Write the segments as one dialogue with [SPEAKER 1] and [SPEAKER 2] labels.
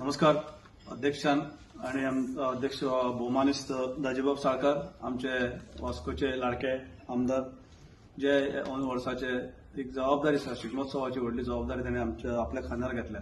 [SPEAKER 1] नमस्कार. अध्यक्षान आणि अध्यक्ष भोवमानेस्त दाजीबाब साळकार, आमचे वास्कोचे लाडके आमदार, जे वर्साचे एक जबाबदारी आसा, शिगमोत्सवाची व्हडली जबाबदारी ताणें आमच्या आपल्या खांद्यार घेतल्या.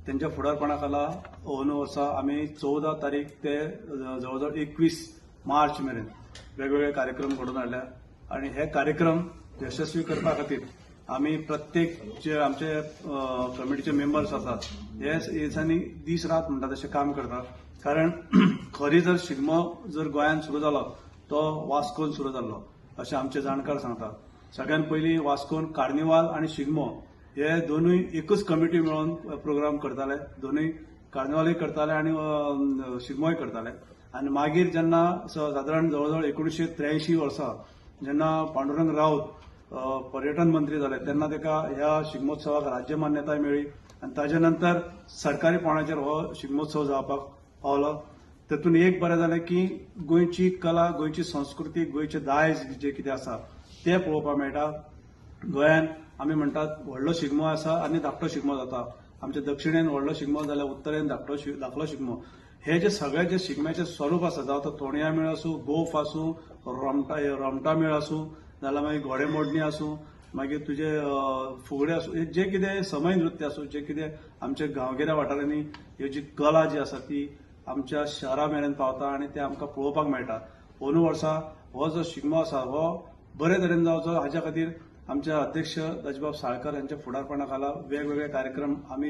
[SPEAKER 1] तेंच्या फुडारपणा खाला अंदू वर्सा आमी 14 तारीख ते जवळ जवळ 21 मार्च मेरेन वेगवेगळे कार्यक्रम घडोवन हाडल्या आणि हे कार्यक्रम यशस्वी करपा खातीर आमी प्रत्येक जे आमचे कमिटीचे मेंबर्स आसात, हे दिसांनी दीस रात म्हणटा तशें काम करतात. कारण खरी जर शिगमो जर गोंयांत सुरू जालो तो वास्कोन सुरू जाल्लो अशें आमचे जाणकार सांगतात. सगळ्यात पयलीं वास्कोन कार्निवाल आनी शिगमो हे दोनूय एकूच कमिटी मेळोन प्रोग्राम करताले. दोनूय, कार्निवालूय करताले आनी शिगमोय करताले. आनी मागीर जेन्ना सादारण जवळ जवळ 1983 वर्सा जेन्ना पांडुरंग राऊत पर्यटन मंत्री जाले, तेन्ना ताका ह्या शिगमोत्सवाक राज्य मान्यताय मेळ्ळी आनी ताजे नंतर सरकारी पावंड्याचेर हो शिगमोत्सव जावपाक पावलो. तातूंत एक बरें जालें की गोंयची कला, गोंयची संस्कृती, गोंयचें दायज जें कितें आसा तें पळोवपाक मेळटा. गोंयान आमी म्हणटात व्हडलो शिगमो आसा आनी धाकटो शिगमो जाता. आमच्या दक्षिणेन व्हडलो शिगमो जाल्यार उत्तरेन धाकटो धाकलो शिगमो. हे जे सगळे जे शिगम्याचे स्वरूप आसा, जावं तो तोणया मेळ आसूं, गोफ आसूं, रोमटा रोमटा मेळ आसूं, जाल्यार मागीर घोडेमोडणी आसूं, मागीर तुजे फुगडे आसूं, हे जे कितें समय नृत्य आसूं, जे कितें आमच्या गांवगिऱ्या वाठारांनी ह्यो जी कला जी आसा ती आमच्या शहरा मेरेन पावता आनी ते आमकां पळोवपाक मेळटा. अंदू वर्सा हो जो शिगमो आसा हो बरे तरेन जावचो हाच्या खातीर आमचे अध्यक्ष दाजीबाब साळकर यांच्या फुडारपणा खाला वेगवेगळे कार्यक्रम आमी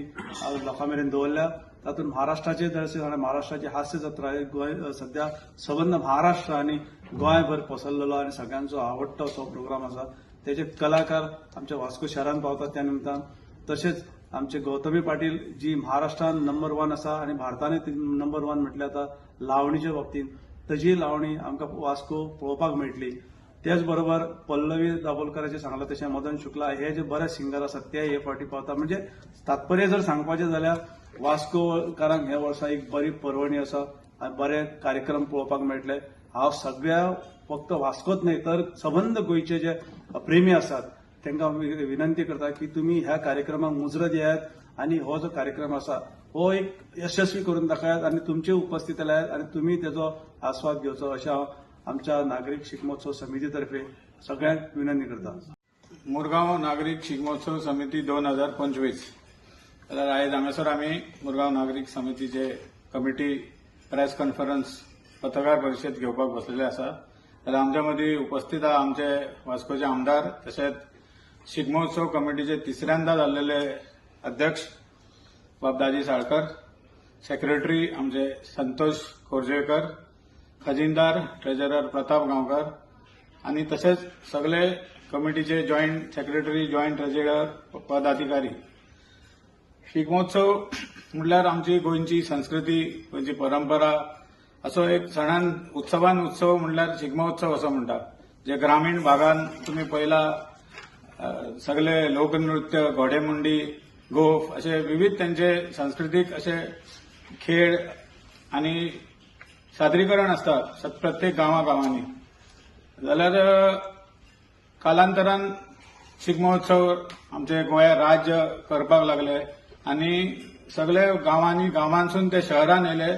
[SPEAKER 1] लोकां मेरेन दवरल्या. तातूंत महाराष्ट्राचे दर्शन, महाराष्ट्राची हास्य जत्रा हे गोंय सध्या सबंद महाराष्ट्र आनी गोंयभर पसरलेलो आनी सगळ्यांचो आवडटो असो प्रोग्राम आसा. तेजे कलाकार आमच्या वास्को शहरान पावतात त्या निमतान. तशेंच आमचे गौतमी पाटील जी महाराष्ट्रान नंबर 1 आसा आनी भारतानूय ती नंबर 1 म्हटल्यार आतां लावणीच्या बाबतींत तजी लावणी आमकां वास्को पळोवपाक मेळटली. त्याच बरोबर पल्लवी दाबोलकराचें सांगलां तशें मदन शुक्ला हे जे बरे सिंगर आसात ते हे फावटी पावता. म्हणजे तात्पर्य जर सांगपाचें जाल्यार वास्कोकारांक ह्या वर्सा एक बरी पर्वणी आसा आनी बरे कार्यक्रम पळोवपाक मेळटले. हांव सगळ्या फक्त वास्कोच न्हय तर सबंद गोंयचे जे प्रेमी आसात तांकां विनंती करता की तुमी ह्या कार्यक्रमाक मुजरत येयात आनी हो जो कार्यक्रम आसा हो एक यशस्वी करून दाखयात आनी तुमची उपस्थिती लायात आनी तुमी तेजो आस्वाद घेवचो अशें हांव आमच्या नागरीक शिगमोत्सव समिती तर्फे सगळ्यांक विनंती करता.
[SPEAKER 2] मुरगांव नागरीक शिगमोत्सव समिती 2025. जाल्यार आयज हांगासर आमी मुरगांव नागरीक समितीचे कमिटी प्रेस कॉन्फरन्स, पत्रकार परिशद घेवपाक बसलेले आसा. जाल्यार आमच्या मदीं उपस्थित आहा आमचे वास्कोचे आमदार, तशेंच शिगमोत्सव कमिटीचे तिसऱ्यांदा जाल्लेले अध्यक्ष बाब दाजी साळकर, सेक्रेटरी आमचे संतोष खोर्जेकर, खजिनदार ट्रेजरर प्रताप गांवकर आनी तशेंच सगळे कमिटीचे जॉयंट सेक्रेटरी, जॉयंट ट्रेजरर, पदाधिकारी. शिगमोत्सव म्हटल्यार आमची गोंयची संस्कृती, गोंयची परंपरा असो एक सणान उत्सवान उत्सव म्हटल्यार शिगमोत्सव असो म्हणटा. जे ग्रामीण भागान तुमी पळयला, सगळे लोकनृत्य, घोडेमुंडी, गोफ असे विविध त्यांचे सांस्कृतीक असे खेळ आनी सादरीकरण आसता प्रत्येक गांवा गांवांनी. जाल्यार कालांतरान शिगमोत्सव आमचे गोंय राज्य करपाक लागले आनी सगळे गांवांनी, गांवांसून ते शहरान येयले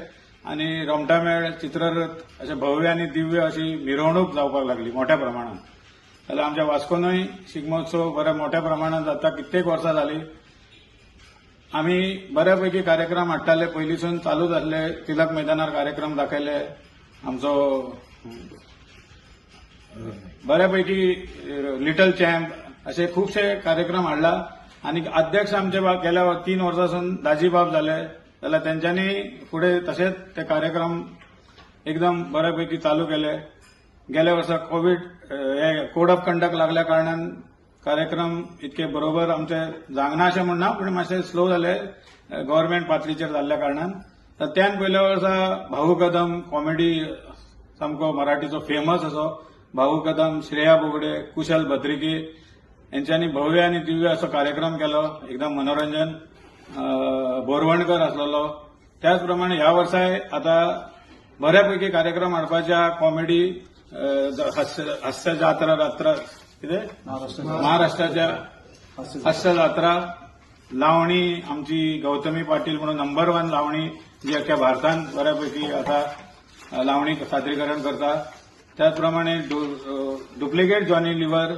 [SPEAKER 2] आनी रोमटामेळ, चित्ररथ अशे भव्य आनी दिव्य अशी मिरवणूक जावपाक लागली मोठ्या प्रमाणात. जाल्यार आमच्या वास्कोनूय शिगमोत्सव बऱ्या मोठ्या प्रमाणात जाता. कित्येक वर्सां जाली आमी बऱ्यापैकी कार्यक्रम हाडटाले, पयलींसून चालूच आसले. तिलक मैदानार कार्यक्रम दाखयले आमचो बऱ्यापैकी, लिटल चॅम्प असे खुबशे कार्यक्रम हाडला. आनी अध्यक्ष आमचे गेल्या 3 वर्सां दाजीबाब जाले, जाल्यार तेंच्यांनी फुडें तशेंच ते कार्यक्रम एकदम बऱ्यापैकी चालू केले. गेल्या वर्सा कोवीड हे कोड ऑफ कंडक्ट लागल्या कारणान कार्यक्रम इतके बरोबर आमचे जावंक अशें म्हणना, पूण मातशे स्लो जाले गव्हर्मेंट पातळीचेर जाल्ल्या कारणान. तर त्यान पयल्या वर्सा भाऊ कदम कॉमेडी, सामको मराठीचो फेमस असो भाऊ कदम, श्रेया बोगडे, कुशल भद्रिके यांच्यांनी भव्य आनी दिव्य असो कार्यक्रम केलो, एकदम मनोरंजन. बोरवणकर आसलेलो. त्याच प्रमाणे ह्या वर्साय आता बऱ्यापैकी कार्यक्रम हाडपाच्या कॉमेडी, हास्य जात्रा, रात्र कितें, महाराष्ट्राच्या हास्य जात्रा. लावणी आमची गौतमी पाटील म्हणून नंबर 1 लावणी जी अख्ख्या भारतान बऱ्यापैकी आता लावणी सादरीकरण करता. त्याचप्रमाणे डुप्लिकेट जॉनी लिव्हर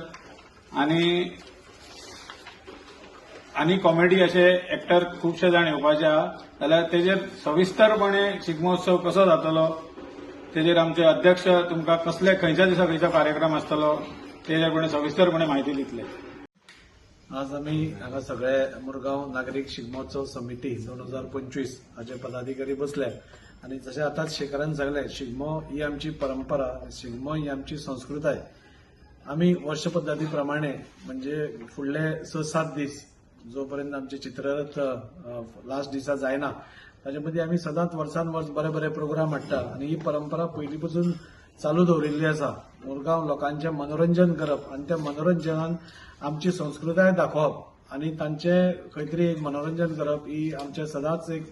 [SPEAKER 2] आणि कॉमेडी असे एक्टर खुबशे जाण येवपाचे आहा. जाल्यार तेजेर सविस्तरपणे शिगमोत्सव कसो जातलो तेजेर आमचे अध्यक्ष तुमकां कसले खंयच्या दिसा खंयचो कार्यक्रम आसतलो तेजेर सविस्तरपणे म्हायती दितले.
[SPEAKER 3] आज आमी हांगा सगळे मुरगांव नागरीक शिगमोत्सव समिती 2025 हाचे पदाधिकारी बसले आनी जशें आतांच शेखरान सांगलें, शिगमो ही आमची परंपरा, शिगमो ही आमची संस्कृताय. आमी वर्ष पद्दती प्रमाणे म्हणजे फुडले 6-7 दीस जो पर्यंत आमचे चित्ररथ लास्ट दिसा जायना ताजे मदीं आमी सदांच वर्सान वर्स बरे बरे प्रोग्राम हाडटा आनी ही परंपरा पयलीं पासून चालू दवरिल्ली आसा. मुरगांव लोकांचें मनोरंजन करप आनी त्या मनोरंजनान आमची संस्कृताय दाखोवप आनी तांचे खंय तरी एक मनोरंजन करप ही आमचें सदांच एक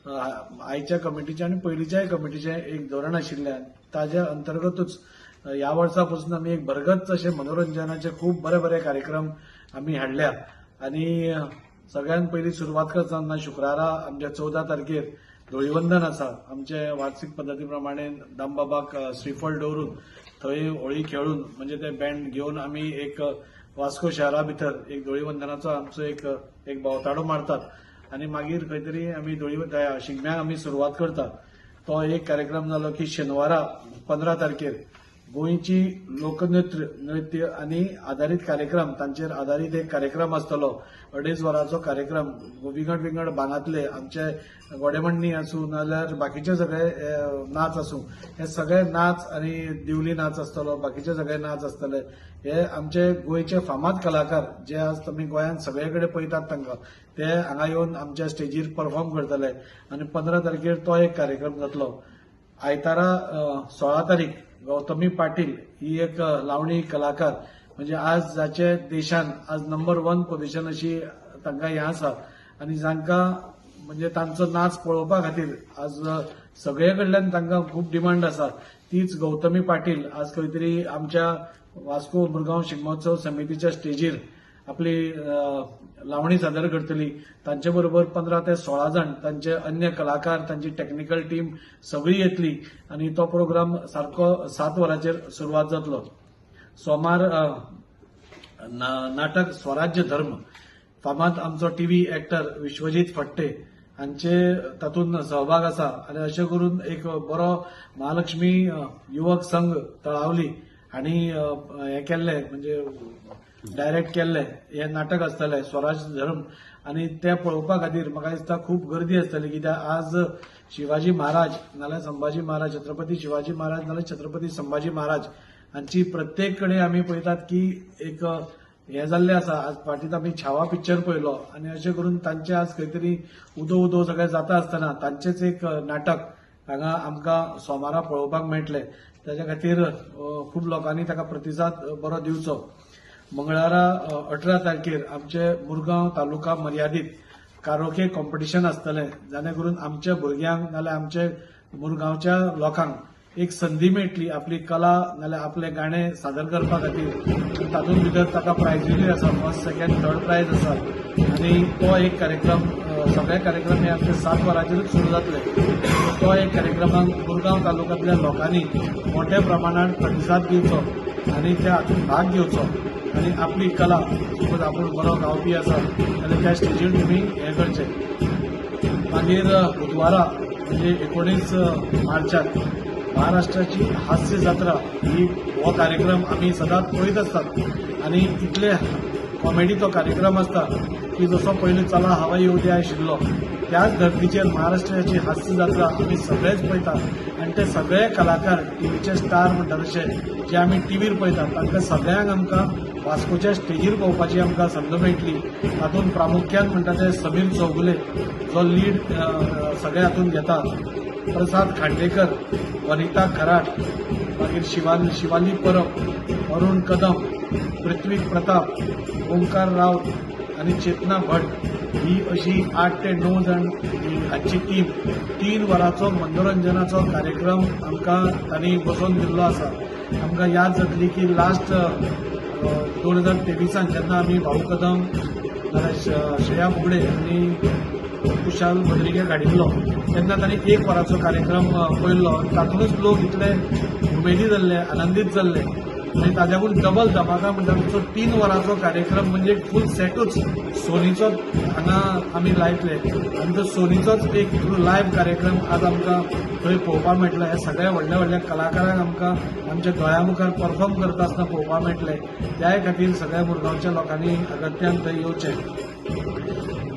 [SPEAKER 3] आयच्या कमिटीचें आनी पयलींच्याय कमिटीचें एक धोरण आशिल्ल्यान ताज्या अंतर्गतूच ह्या वर्सा पासून आमी एक भरगच्च अशे मनोरंजनाचे खूब बरे बरे कार्यक्रम आमी हाडल्या. आनी सगळ्यात पयलीं सुरवात करतना शुक्रारा आमच्या 14 तारखेर धोळीवंदन आसा. आमचे वार्षिक पद्दती प्रमाणे दामबाबाक श्रीफळ दवरून थंय होळी खेळून म्हणजे ते बँड घेवन आमी एक वास्को शहरा भितर एक धोळीवंदनाचो आमचो एक भोंवताडो मारतात आनी मागीर खंय तरी आमी शिगम्याक आमी सुरवात करतात. तो एक कार्यक्रम जालो की शेनवारा 15 तारखेर गोंयची लोकनृत्य नृत्य आनी आदारीत कार्यक्रम, तांचेर आदारीत एक कार्यक्रम आसतलो. 2.5 वरांचो कार्यक्रम विंगड विंगड भागांतले आमचे गोडेमण्णी आसूं नाजाल्यार बाकीचे सगळे नाच आसूं, हे सगळे नाच आनी दिवली नाच आसतलो, बाकीचे सगळे नाच आसतले. हे आमचे गोंयचे फामाद कलाकार जे आज तुमी गोंयांत सगळे कडेन पळयतात तांकां, ते हांगा येवन आमच्या स्टेजीर परफॉर्म करतले आनी 15 तारखेर तो एक कार्यक्रम जातलो. आयतारा 16 तारीख गौतमी पाटील ही एक लावणी कलाकार म्हणजे आज जाचे देशान आज नंबर 1 पोझिशन अशी तांकां हें आसा आनी जांकां म्हणजे तांचो नाच पळोवपा खातीर आज सगळे कडल्यान तांकां खूब डिमांड आसा, तीच गौतमी पाटील आज खंय तरी आमच्या वास्को मुरगांव शिगमोत्सव समितीच्या स्टेजीर आपली लावणी सादर करतली. तांचे बरोबर 15 ते 16 जाण तांचे अन्य कलाकार, तांची टेक्निकल टीम सगळी येतली आनी तो प्रोग्राम सारको 7 वरांचेर सुरवात जातलो. सोमार नाटक स्वराज्य धर्म फामाद आमचो टीव्ही एक्टर विश्वजीत फट्टे हांचे तातूंत सहभाग आसा आनी अशें करून एक बरो महालक्ष्मी युवक संघ तळावली हांणी हें केल्लें म्हणजे डायरेक्ट केल्लें हें नाटक आसतलें स्वराज धर्म आनी तें पळोवपा खातीर म्हाका दिसता खूब गर्दी आसतली. कित्याक आज शिवाजी महाराज नाल्यार संभाजी महाराज, छत्रपती शिवाजी महाराज नाल्यार छत्रपती संभाजी महाराज हांची प्रत्येक कडेन आमी पळयतात की एक हें जाल्लें आसा. आज फाटींच आमी छावा पिक्चर पळयलो आनी अशें करून तांचे आज खंय तरी उदो उदो सगळें जाता आसतना तांचेच एक नाटक हांगा आमकां सोमारा पळोवपाक मेळटलें. ताच्या खातीर खूब लोकांनी ताका प्रतिसाद बरो दिवचो. मंगळारा 18 तारखेर आमचे मुरगांव तालुका मर्यादीत कारोके कॉम्पिटिशन आसतलें, जाणे करून आमच्या भुरग्यांक नाल्यार आमचे मुरगांवच्या लोकांक एक संदी मेळटली आपली कला नाल्यार आपलें गाणें सादर करपा खातीर. तातूंत भितर ताका प्रायजूय आसा, फर्स्ट सेकंड थर्ड प्रायज आसा आनी तो एक कार्यक्रम, सगळे कार्यक्रम हे आमचे 7 वरांचेरूच सुरू जातले. तो एक कार्यक्रमाक मुरगांव तालुक्यांतल्या लोकांनी मोठ्या प्रमाणात प्रतिसाद दिवचो आनी त्या हातूंत भाग घेवचो आनी आपली कला सपोज आपूण बरो गावपी आसा जाल्यार त्या स्टेजीर तुमी हें करचें. मागीर बुधवारा म्हणजे 19 मार्चाक महाराष्ट्राची हास्य जात्रा ही हो कार्यक्रम आमी सदांच पळयत आसतात आनी इतले कॉमेडी तो कार्यक्रम आसता की जसो पयलीं चला हवा येवं दे आशिल्लो त्याच धर्तीचेर महाराष्ट्राची हास्य जात्रा आमी सगळेच पळयतात आनी ते सगळे कलाकार टीव्हीचे स्टार म्हणटा तशे जे आमी टीव्हीर पळयतात तांकां सगळ्यांक आमकां वास्कोच्या स्टेजीर पळोवपाची आमकां संद मेळटली. तातूंत प्रामुख्यान म्हणटा ते समीर चौगुले जो लीड सगळे हातूंत घेता, प्रसाद खांडेकर, वनिता खराट, मागीर शिवाली परब, अरुण कदम, पृथ्वी प्रताप, ओंकार रावत आनी चेतना भट ही अशी 8 ते 9 जाण हांची टीम 3 वरांचो मनोरंजनाचो कार्यक्रम आमकां तांणी बसोवन दिल्लो आसा. आमकां याद जातली की लास्ट 2023 जेन्ना आमी भाऊ कदम नाल्यार श्रेया बुगडे आनी कुशाल बद्रिके हाडिल्लो तेन्ना तांणी 1 वराचो कार्यक्रम पळयल्लो आनी तातूंतच लोक इतले उमेदी जाल्ले, आनंदीत जाल्ले आनी ताज्याकून डबल धमाका म्हणटा तो 3 वरांचो कार्यक्रम म्हणजे फूल सेटूच सोनीचो हांगा आमी लायतले आनी तो सोनीचोच एक लायव्ह कार्यक्रम आज आमकां थंय पळोवपाक मेळटलो. हे सगळ्या व्हडल्या व्हडल्या कलाकारांक आमकां आमच्या दोळ्या मुखार परफॉर्म करता आसतना पळोवपाक मेळटलें. त्याय खातीर सगळ्या मुरगांवच्या लोकांनी अगत्यान थंय येवचें.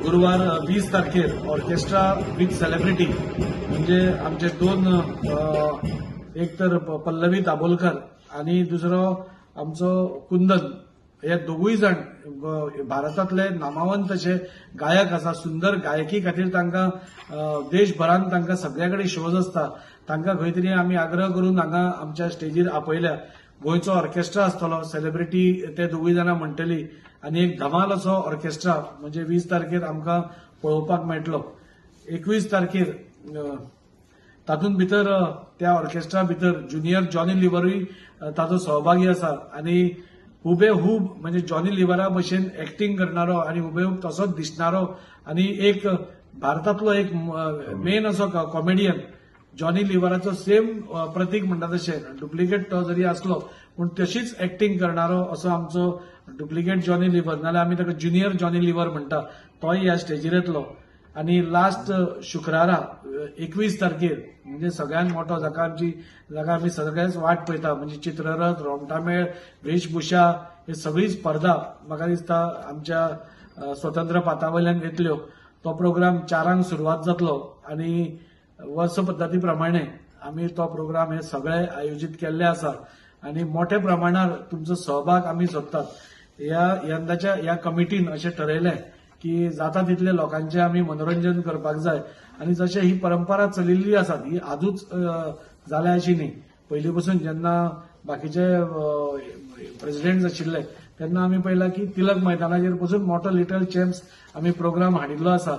[SPEAKER 3] गुरुवार 20 तारखेर ऑर्केस्ट्रा विथ सेलिब्रिटी म्हणजे आमचे 2 एक तर पल्लवी दाबोलकर आनी दुसरो आमचो कुंदन, हे दोगूय जाण भारतांतले नामावंत अशे गायक आसा. सुंदर गायकी खातीर तांकां देशभरांत तांकां सगळे कडेन शोज आसता. तांकां खंय तरी आमी आग्रह करून हांगा आमच्या स्टेजीर आपयल्या. गोंयचो ऑर्केस्ट्रा आसतलो, सेलिब्रिटी ते दोगूय जाणां म्हणटली आनी एक धमाल असो ऑर्केस्ट्रा म्हणजे 20 तारखेर आमकां पळोवपाक मेळटलो. 21 तारखेर तातूंत भितर त्या ऑर्केस्ट्रा भितर ज्युनियर जॉनी लिव्हरूय ताचो सहभागी आसा आनी हुबेहूब म्हणजे जॉनी लिव्हरा भशेन एक्टींग करणारो आनी हुबेहूब तसोच दिसणारो आनी एक भारतांतलो एक मेन असो कॉमेडियन जॉनी लिव्हराचो सेम प्रतीक म्हणटा तशें डुप्लिकेट तो जरी आसलो पूण तशीच एक्टींग करणारो असो आमचो डुप्लिकेट जॉनी लिव्हर, नाल्यार आमी ताका ज्युनियर जॉनी लिव्हर म्हणटा, तोय ह्या स्टेजीर येतलो. आनी लास्ट शुक्रारा 21 तारखेर म्हणजे सगळ्यांत मोठो जाका आमी सगळेच वाट पळयता म्हणजे चित्ररथ, रोमटामेळ, वेशभूषा हे सगळी स्पर्धा म्हाका दिसता आमच्या स्वतंत्र पाता वयल्यान येतल्यो. तो प्रोग्राम 4 सुरवात जातलो आनी वर्स पद्दती प्रमाणे आमी तो प्रोग्राम हे सगळे आयोजीत केल्ले आसा आनी मोठ्या प्रमाणार तुमचो सहभाग आमी सोदतात. ह्या यंदाच्या ह्या कमिटीन अशें ठरयलें की जाता तितले लोकांचें आमी मनोरंजन करपाक जाय आनी जशें ही परंपरा चलिल्ली आसा ही आजूच जाल्या अशी न्ही. पयलीं पसून जेन्ना बाकीचे प्रेसिडेंट आशिल्ले तेन्ना आमी पळयलां की तिलक मैदानाचेर पसून मोठो लिटल चॅम्प्स आमी प्रोग्राम हाडिल्लो आसा.